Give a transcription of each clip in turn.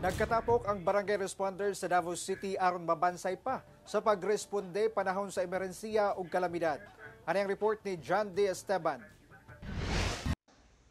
Nagkatapok ang barangay responders sa Davao City aron mabansay pa sa pagresponde panahon sa emerhensiya ug kalamidad. Ani ang report ni John D. Esteban.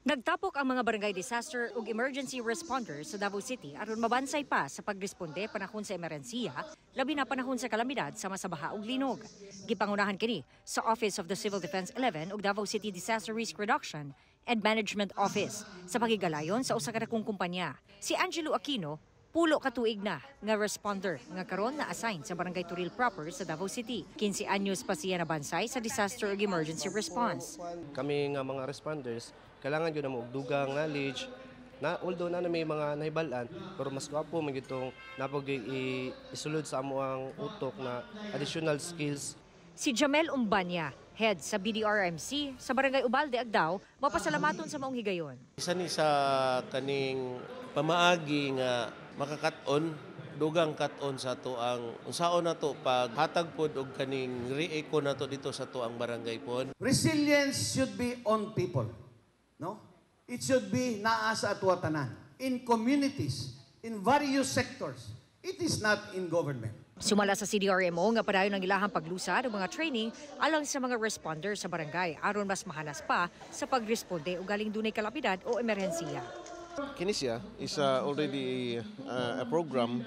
Nagtapok ang mga barangay disaster ug emergency responders sa Davao City aron mabansay pa sa pagresponde panahon sa emerhensiya, labi na panahon sa kalamidad sama sa baha ug linog. Gipangunahan kini sa Office of the Civil Defense 11 ug Davao City Disaster Risk Reduction and Management Office sa pagigalayon sa usa ka dakong kumpanya. Si Angelo Aquino, 10 ka tuig na nga responder nga karon na assign sa Barangay Toril proper sa Davao City. 15 anyos pa siya nabansay sa disaster ug emergency response. Kami nga mga responders, kailangan gyud namo og dugang knowledge na although na may mga nahibal-an, pero mas gwapo man gyud tong napag isulod sa amo ang utok na additional skills. Si Jamel Umbanya, head sa BDRMC sa Barangay Ubalde, Agdao, mapasalamaton sa maong higayon. Isa ni sa kaning pamaagi nga makakat-on, dugang kat-on sa ato ang unsaon nato paghatag pod og kaning re-eco nato dito sa atoang barangay pod. Resilience should be on people. No? It should be naa sa atwa tanan. In communities, in various sectors. It is not in government. Sumala sa CDRMO nga padayon ang ilahang paglusad og mga training alang sa mga responder sa barangay aron mas mahanas pa sa pagresponde og galing dunay kalamidad o emerhensiya. Kini siya is already a program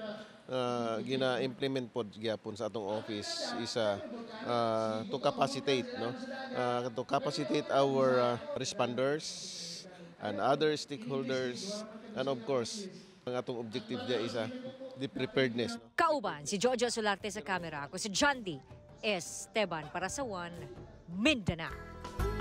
gina-implement pod gyapon sa atong office is to capacitate, no, to capacitate our responders and other stakeholders, and of course ang atong objective diya is the preparedness, no? Kauban si Jojo Solarte sa kamera, ako si John D. Esteban para sa One Mindanao.